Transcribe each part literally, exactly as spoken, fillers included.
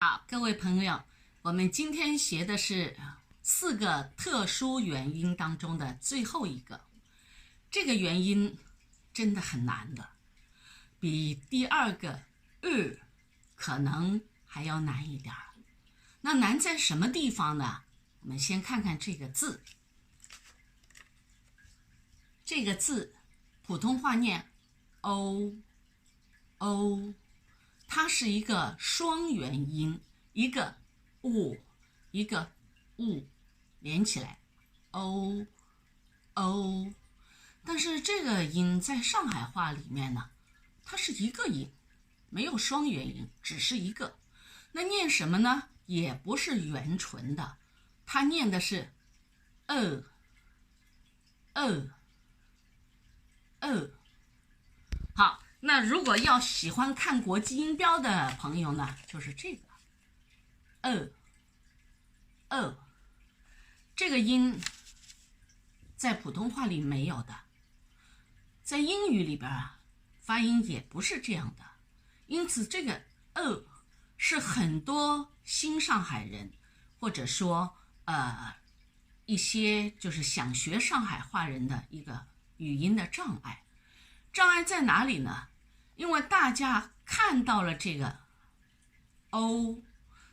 好，各位朋友，我们今天学的是四个特殊元音当中的最后一个。这个元音真的很难的，比第二个 ö 可能还要难一点儿。那难在什么地方呢？我们先看看这个字。这个字普通话念 o，o，它是一个双元音，一个 u，一个 u，连起来 o，o。但是这个音在上海话里面呢，它是一个音，没有双元音，只是一个。那念什么呢？也不是元唇的，它念的是 ö，ö，ö。好，那如果要喜欢看国际音标的朋友呢，就是这个 ö，ö。这个音在普通话里没有的，在英语里边啊，发音也不是这样的。因此，这个 ö 是很多新上海人，或者说呃一些就是想学上海话人的一个语音的障碍。障碍在哪里呢？因为大家看到了这个 o，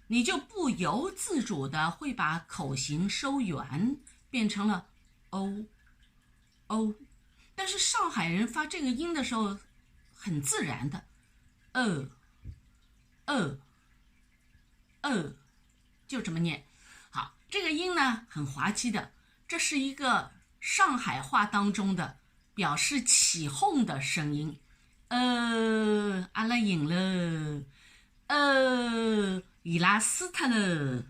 你就不由自主的会把口型收圆，变成了 o，o。但是上海人发这个音的时候，很自然的，ö，ö，ö，就这么念。好，这个音呢很滑稽的，这是一个上海话当中的表示起哄的声音。呃，阿拉赢了，呃，伊拉输脱了。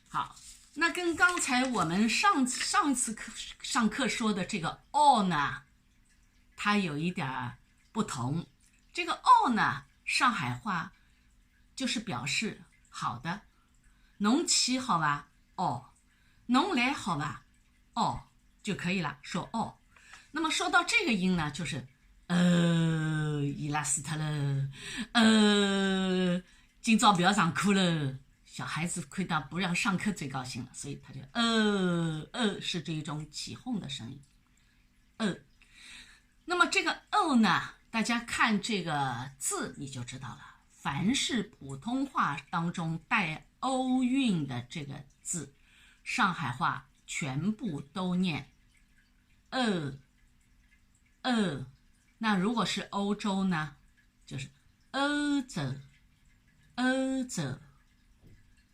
好，那跟刚才我们上上一次课上课说的这个 o 呢，它有一点儿不同。这个 o 呢，上海话就是表示好的，侬去好吧？哦，侬来好吧？哦，就可以了，说哦。那么说到这个音呢，就是呃，伊拉输脱了，呃，今朝不要上课了。小孩子看到不要上课最高兴了，所以他就呃呃，是这一种起哄的声音。呃，那么这个 o 呢，大家看这个字你就知道了。凡是普通话当中带 o 韵的这个字，上海话全部都念 ö，ö。那如果是欧洲呢，就是欧洲，欧洲。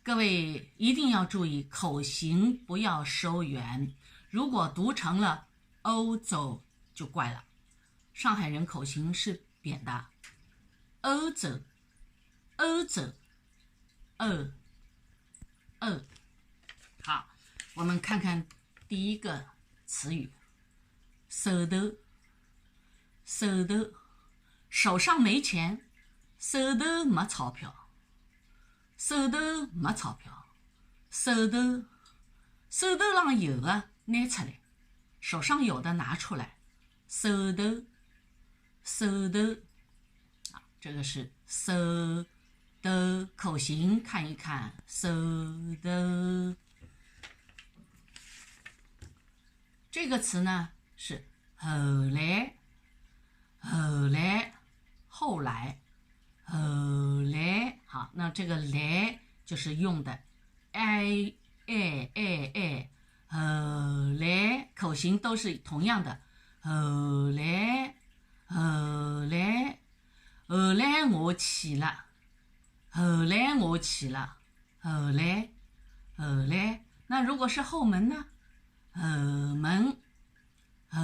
各位一定要注意，口型不要收圆。如果读成了欧洲就怪了。上海人口型是扁的，欧洲，欧洲，欧，欧。好，我们看看第一个词语，手头，手头，手上没钱，手头没钞票，手头没钞票，手头，手头浪有的拿出来，手上有的拿出来，手头，手头，啊，这个是手头，口型看一看，手头。这个词呢是后来，后来，后来，后来。好，那这个来就是用的 i，i，i，i，后来，口型都是同样的，后来，后来，后来我去了，后来我去了，后来，后来。那如果是后门呢？后门，后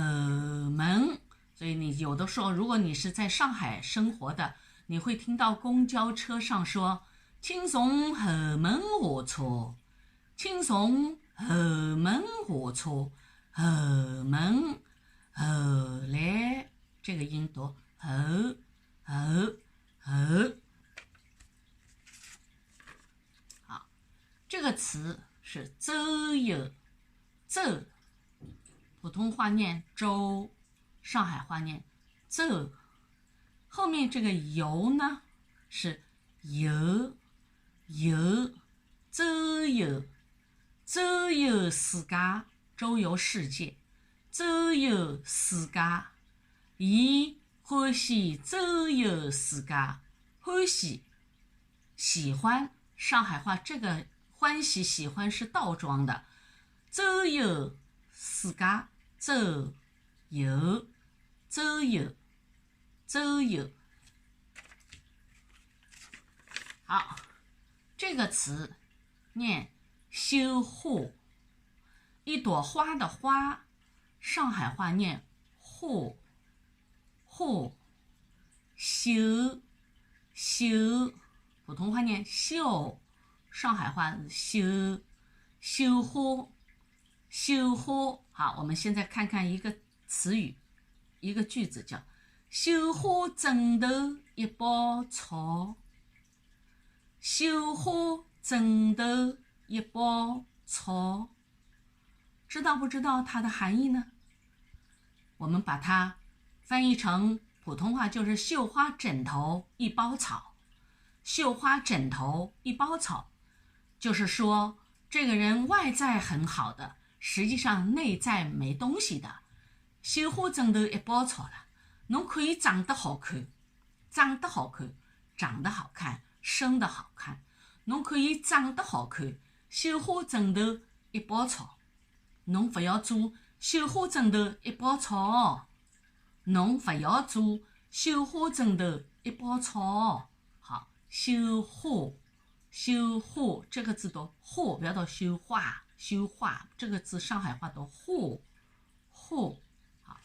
门。所以你有的时候，如果你是在上海生活的，你会听到公交车上说：“请从后门下车，请从后门下车，后门，后来。”这个音读后，后，后。好，这个词是周游，周，普通话念周，上海话念周。后面这个游呢是游，游，周游，周游世界，周游世界，周游世界。伊欢喜周游世界，欢喜，喜欢，上海话这个欢喜、喜欢是倒装的。周游世界，周游，周游，周游。好，这个词念绣花，一朵花的花，上海话念花，花，绣，绣，普通话念绣，上海话是绣，绣花，绣花。好，我们现在看看一个词语，一个句子叫“绣花枕头一把草”。 绣花枕头一把草，知道不知道它的含义呢？我们把它翻译成普通话就是绣花枕头一包草。绣花枕头一包草，就是说这个人外在很好的，实际上内在没东西的。绣花枕头一包草了，侬看伊长得好看， 长得好看，长得好看，生得好看。侬看伊长得好看，绣花枕头一包草。侬勿要做绣花枕头一包草哦，侬勿要做绣花枕头一包草哦。好，绣花，绣花，这个字读花，不要读绣花，绣花，这个字上海话读花，花。好，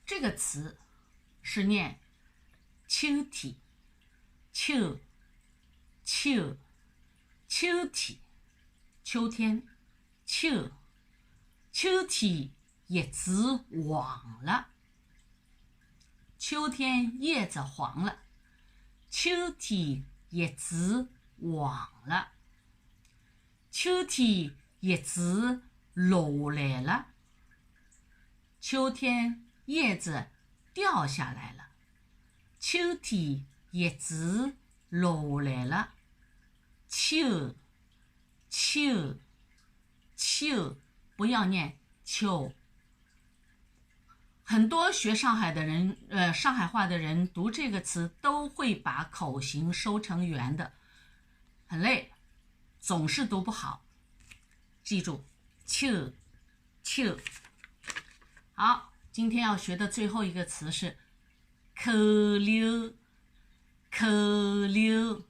这个词是念秋天，秋，秋，秋天，秋天，秋，秋天叶子黄了，秋天叶子黄了，秋天叶子黄了。 秋天叶子落下来了，秋天叶子掉下来了，秋天叶子落下来了。秋，秋，秋，不要念秋。 很多学上海的人，呃，上海话的人读这个词都会把口型收成圆的，很累，总是读不好。记住，秋，秋。好，今天要学的最后一个词是扣留，扣留。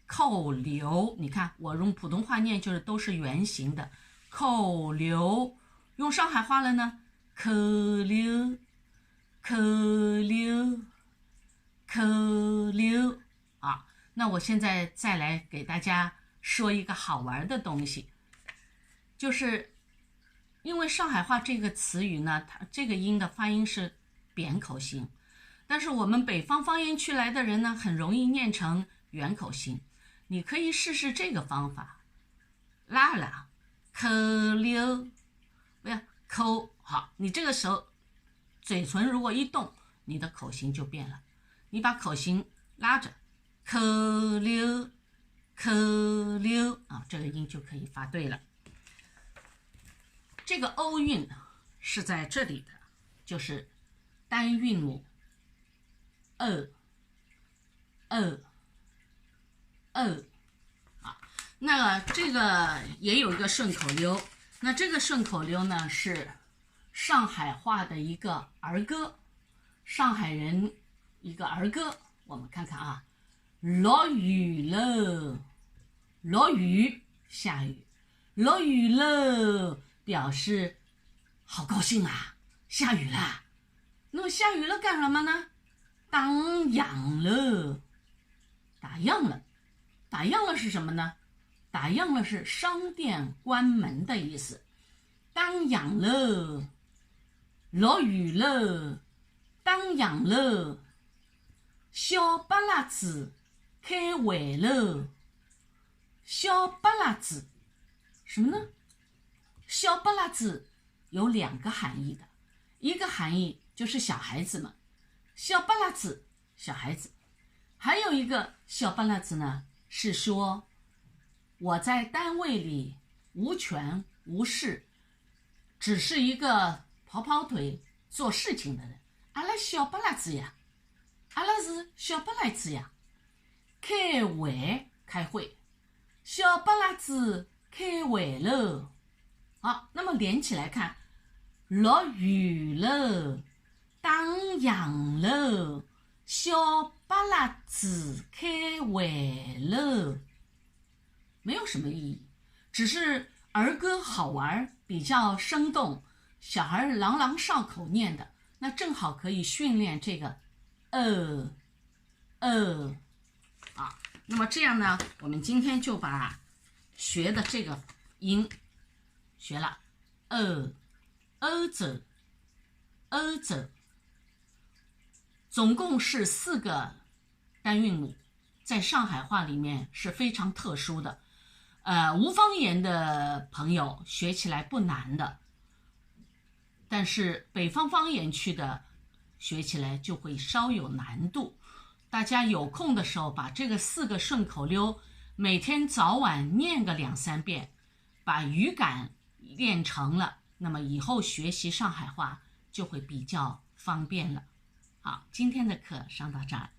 扣留，你看我用普通话念就是都是圆形的，扣留。用上海话了呢，扣留，扣留，扣留。啊，那我现在再来给大家说一个好玩的东西，就是因为上海话这个词语呢，它这个音的发音是扁口型，但是我们北方方言区来的人呢，很容易念成圆口型。你可以试试这个方法，拉了，扣留，不要扣，好，你这个时候嘴唇如果一动，你的口型就变了，你把口型拉着，扣留，扣留啊，这个音就可以发对了。这个o韵是在这里的，就是单韵母，o。 o，o，啊，那这个也有一个顺口溜，那这个顺口溜呢是上海话的一个儿歌，上海人一个儿歌，我们看看啊，落雨了，落雨，下雨，落雨了，表示好高兴啊，下雨啦。 那么下雨了干什么呢？打烊了，打烊了，打烊了是什么呢？打烊了是商店关门的意思。打烊了，落雨了，打烊了，小巴拉子开会了，小巴拉子，什么呢？小巴拉子 有两个含义的，一个含义就是小孩子嘛，小巴拉子，小孩子，还有一个小巴拉子呢，是说我在单位里无权无势，只是一个跑跑腿做事情的人。阿拉小巴拉子呀，阿拉是小巴拉子呀，开会，开会，小巴拉子开会了。好，那么连起来看，落雨了，打烊了，小巴拉子开会了。没有什么意义，只是儿歌好玩，比较生动，小孩朗朗上口念的，那正好可以训练这个呃呃啊。那么这样呢，我们今天就把学的这个音学了，呃呃子呃子，总共是四个单韵母，在上海话里面是非常特殊的。呃，无方言的朋友学起来不难的，但是北方方言区的学起来就会稍有难度。大家有空的时候，把这个四个顺口溜每天早晚念个两三遍，把语感练成了，那么以后学习上海话就会比较方便了。好，今天的课上到这儿。